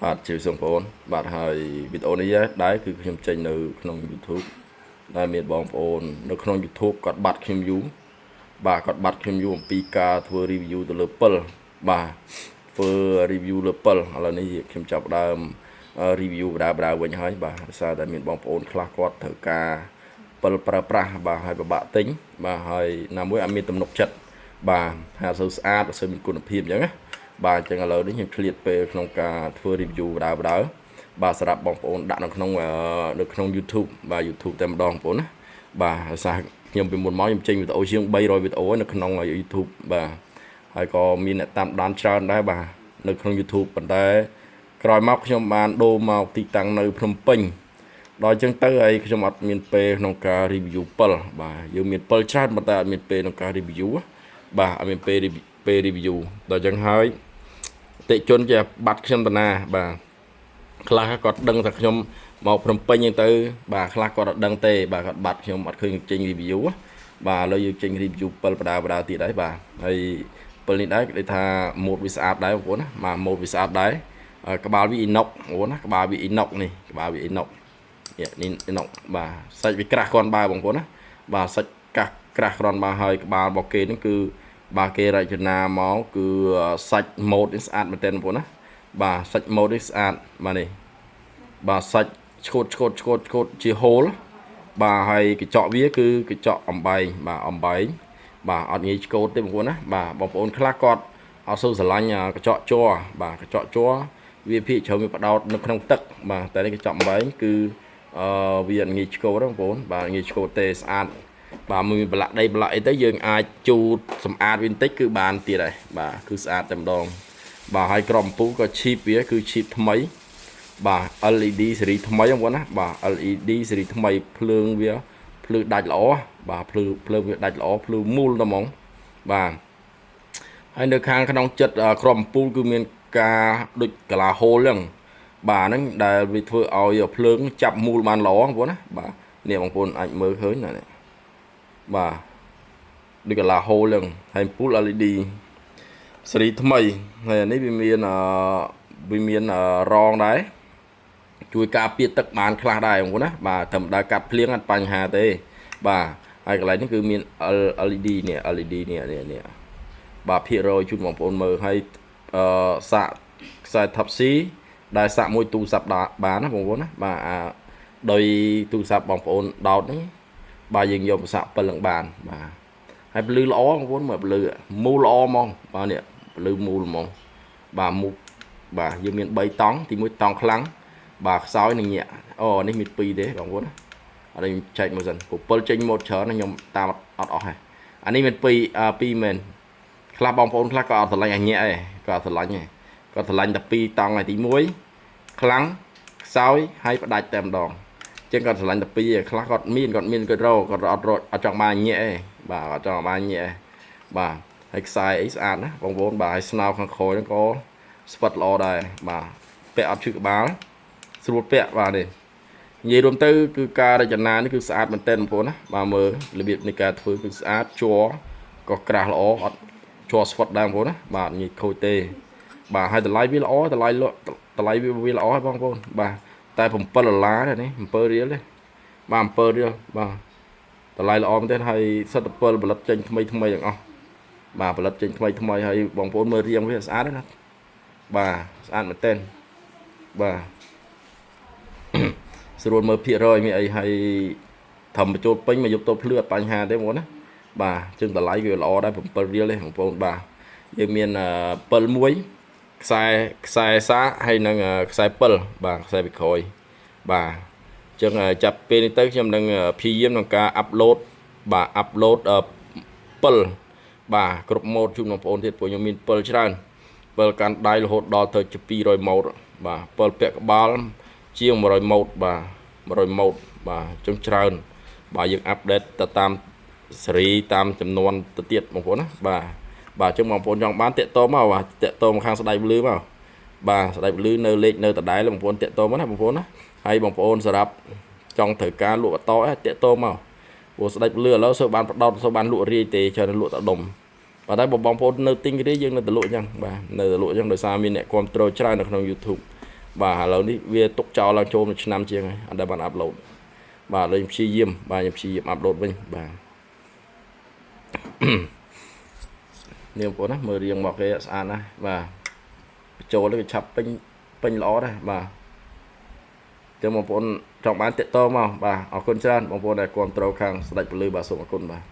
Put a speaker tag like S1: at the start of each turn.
S1: បាទជម្រាបសួរបងប្អូនបាទហើយវីដេអូនេះដែរគឺខ្ញុំចេញនៅក្នុង YouTube ដែលមានបងប្អូននៅក្នុង YouTube គាត់បាត់ខ្ញុំយូរបាទគាត់បាត់ខ្ញុំយូរអំពីការធ្វើ review ទៅលើពិលបាទធ្វើ review លើពិលឥឡូវនេះខ្ញុំចាប់ផ្ដើម review បដាបដាវិញហើយបាទដោយសារតែមានបងប្អូនខ្លះគាត់ត្រូវការពិលប្រើប្រាស់បាទហើយពិបាកទិញបាទហើយណាមួយអត់មានទំនុកចិត្តបាទហើយអត់សូវស្អាតអត់សូវមានគុណភាពអញ្ចឹងណាបាទអញ្ចឹងឥឡូវនេះខ្ញុំឆ្លៀតពេលក្នុងការធ្វើ review បដាបដាបាទសម្រាប់បងប្អូនដាក់នៅក្នុង YouTube បាទ YouTube តែម្ដងបងប្អូនណាបាទដោយសារខ្ញុំពីមុនមកខ្ញុំចេញវីដេអូជាង300វីដេអូនៅក្នុង YouTube បាទហើយក៏មានអ្នកតាមដានច្រើនដែរបាទនៅក្នុង YouTube ប៉ុន្តែក្រោយមកខ្ញុំបានដូរមកទីតាំងនៅភ្នំពេញដល់អញ្ចឹងទៅហើយខ្ញុំអត់មានពេលក្នុងការ review ពិលបាទយើងមានពិលច្រើនប៉ុន្តែអត់មានពេលក្នុងការ review បាទអត់មានពេលពេល review ដល់អញ្ចឹងហើយអតិជនជាបាត់ខ្ញុំតាណាបាទខ្លះគាត់ដឹងថាខ្ញុំមកភ្នំពេញអញ្ចឹងទៅបាទខ្លះគាត់អត់ដឹងទេបាទគាត់បាត់ខ្ញុំអត់ឃើញចេញ review បាទឥឡូវយើងចេញ review ពិលបដាបដាទៀតហើយបាទហើយពិលនេះដែរគេថាម៉ូតវាស្អាតដែរបងប្អូនណាបាទម៉ូតវាស្អាតដែរក្បាលវា inox បងប្អូនណាក្បាលវា inox នេះក្បាលវា inox នេះ inox បាទសាច់វាក្រាស់គ្រាន់បើបងប្អូនណាបាទសាច់កាសក្រាស់គ្រាន់បើហើយក្បាលរបស់គេហ្នឹងគឺបាទគេរចនាមកគឺសាច់ម៉ូតនេះស្អាតមែនទែនបងប្អូនណាបាទសាច់ម៉ូតនេះស្អាតបាទនេះបាទសាច់ឆ្កូតឆ្កូតឆ្កូតឆ្កូតជាហូលបាទហើយកញ្ចក់វាគឺកញ្ចក់អំបែងបាទអំបែងបាទអត់ងាយឆ្កូតទេបងប្អូនណាបាទបងប្អូនខ្លះគាត់អត់សូវស្រឡាញ់កញ្ចក់ជ័របាទកញ្ចក់ជ័រវាភាគច្រើនវាបដោតនៅក្នុងទឹកបាទតែនេះកញ្ចក់អំបែងគឺអឺវាអត់ងាយឆ្កូតទេបងប្អូនបាទងាយឆ្កូតទេស្អាតបាទមានប្រឡាក់ដីប្រឡាក់អីទៅយើងអាចជូតសម្អាតវាបន្តិចគឺបានទៀតហើយបាទគឺស្អាតតែម្ដងបាទហើយក្រមពូក៏ឈីបវាគឺឈីបថ្មីបាទ LED ស៊េរីថ្មីបងប្អូនណាបាទ LED ស៊េរីថ្មីភ្លើងវាភ្លឺដាច់ល្អបាទភ្លឺភ្លើងវាដាច់ល្អភ្លឺមូលតែហ្មងបាទហើយនៅខាងក្នុងចិត្តក្រមពូលគឺមានការដូចកាឡាហូលហ្នឹងបាទហ្នឹងដែលវាធ្វើឲ្យភ្លើងចាប់មូលបានល្អបងប្អូនណាបាទនេះបងប្អូនអាចមើលឃើញណានេះបាទដូចកាឡាហូលហ្នឹងហើយពូល LED ស៊េរីថ្មីហើយអានេះវាមានអឺវាមានរងដែរជួយការពារទឹកបានខ្លះដែរបងប្អូនណាបាទត្រឹមដើរកាត់ភ្លៀងអត់បញ្ហាទេបាទហើយកន្លែងនេះគឺមាន LED នេះ LED នេះនេះនេះបាទភាគរយជូនបងប្អូនមើលហើយអឺសាកខ្សែ Type C ដែលសាកមួយទូរស័ព្ទបានណាបងប្អូនណាបាទអាដោយទូរស័ព្ទបងប្អូនដោតហ្នឹងបាទយើងយកមកសាកពិលនឹងបានបាទហើយពលឺល្អបងប្អូនមើលពលឺមូលល្អហ្មងបាទនេះពលឺមូលហ្មងបាទមូបាទយើងមាន3តង់ទី1តង់ខ្លាំងបាទខ្សោយនឹងញាក់អូនេះមាន2ទេបងប្អូនណាអត់ខ្ញុំចែកមើលសិនព្រោះពិលចេញម៉ូតច្រើនខ្ញុំតាមអត់អស់ហើយអានេះមាន2 2មែនខ្លះបងប្អូនខ្លះក៏អត់ស្រឡាញ់អាញាក់ឯងក៏អត់ស្រឡាញ់ឯងគាត់ស្រឡាញ់តែ2តង់ហើយទី1ខ្លាំងខ្សោយហើយផ្ដាច់តែម្ដងចឹងគាត់ស្រឡាញ់តែ2ឯងខ្លះគាត់មានគាត់មានគាត់រកគាត់អត់រកអត់ចង់បានញាក់ឯងបាទអត់ចង់បានញាក់ឯងបាទហើយខ្សែអីស្អាតណាបងប្អូនបាទហើយស្នោខាងក្រោយហ្នឹងក៏ស្វិតល្អដែរបាទពាក់អត់ឈឺក្បាលស្រួលពាក់បាទនេះនិយាយរួមទៅគឺការរចនានេះគឺស្អាតមែនទែនបងប្អូនណាបាទមើលរបៀបនៃការធ្វើគឺស្អាតជ័រក៏ក្រាស់ល្អអត់ជ័រស្វិតដែរបងប្អូនណាបាទងាយខូចទេបាទហើយតម្លៃវាល្អតម្លៃលក់តម្លៃវាវាល្អហើយបងប្អូនបាទតែ7ដុល្លារទេនេះ7រៀលទេបាទ7រៀលបាទតម្លៃល្អមែនទែនហើយសិតតែ7ផលិតចេញថ្មីថ្មីទាំងអស់បាទផលិតចេញថ្មីថ្មីហើយបងប្អូនមើលរាងវាស្អាតណាបាទស្អាតមែនទែនបាទស្រួលមើលភាគរយមានអីហើយធំបញ្ចូលពេញមកយកទៅភ្លឺអត់បញ្ហាទេបងប្អូនណាបាទជាងតម្លៃវាល្អដែរ7រៀលទេបងប្អូនបាទយើងមាន7មួយខ្សែខ្សែសាកហើយនឹងខ្សែពិលបាទខ្សែពីក្រោយបាទអញ្ចឹងចាប់ពេលនេះទៅខ្ញុំនឹងព្យាយាមក្នុងការ upload បាទ upload ពិលបាទគ្រប់ម៉ូតជូនបងប្អូនទៀតព្រោះខ្ញុំមានពិលច្រើនពិលកាន់ដៃរហូតដល់ទៅជា200ម៉ូតបាទពិលពាក់ក្បាលជាង100ម៉ូតបាទ100ម៉ូតបាទអញ្ចឹងច្រើនបាទយើង update ទៅតាមស៊េរីតាមចំនួនទៅទៀតបងប្អូនណាបាទបាទអញ្ចឹងបងប្អូនចង់បានតាក់តមកបាទតាក់តមកខាងស្ដេចពលឺមកបាទស្ដេចពលឺនៅលេខនៅដដែលបងប្អូនតាក់តមកណាបងប្អូនណាហើយបងប្អូនសម្រាប់ចង់ត្រូវការលក់បន្តតាក់តមកព្រោះស្ដេចពលឺឥឡូវសូវបានផ្ដោតសូវបានលក់រាយទេច្រើនលក់តែដុំ បាទតែបងប្អូននៅទិញគ្នាយើងនៅតែលក់អញ្ចឹងបាទនៅតែលក់អញ្ចឹងដោយសារមានអ្នកគ្រប់គ្រងច្រើននៅក្នុង YouTube។ បាទឥឡូវនេះវាទុកចោលឡើងចូលមួយឆ្នាំជាងហើយអត់ដែលបាន upload បាទឥឡូវខ្ញុំព្យាយាមបាទខ្ញុំព្យាយាម upload វិញបាទ នេះបងប្អូនណាមើលរៀងមកគេស្អាតណាស់បាទបញ្ចូលទៅគេឆាប់ពេញពេញល្អដែរបាទចឹងបងប្អូនចង់បានតាក់តងមកបាទអរគុណច្រើនបងប្អូនដែលគ្រប់គ្រងខាងស្ដេចពលឺបាទសូមអរគុណបាទ។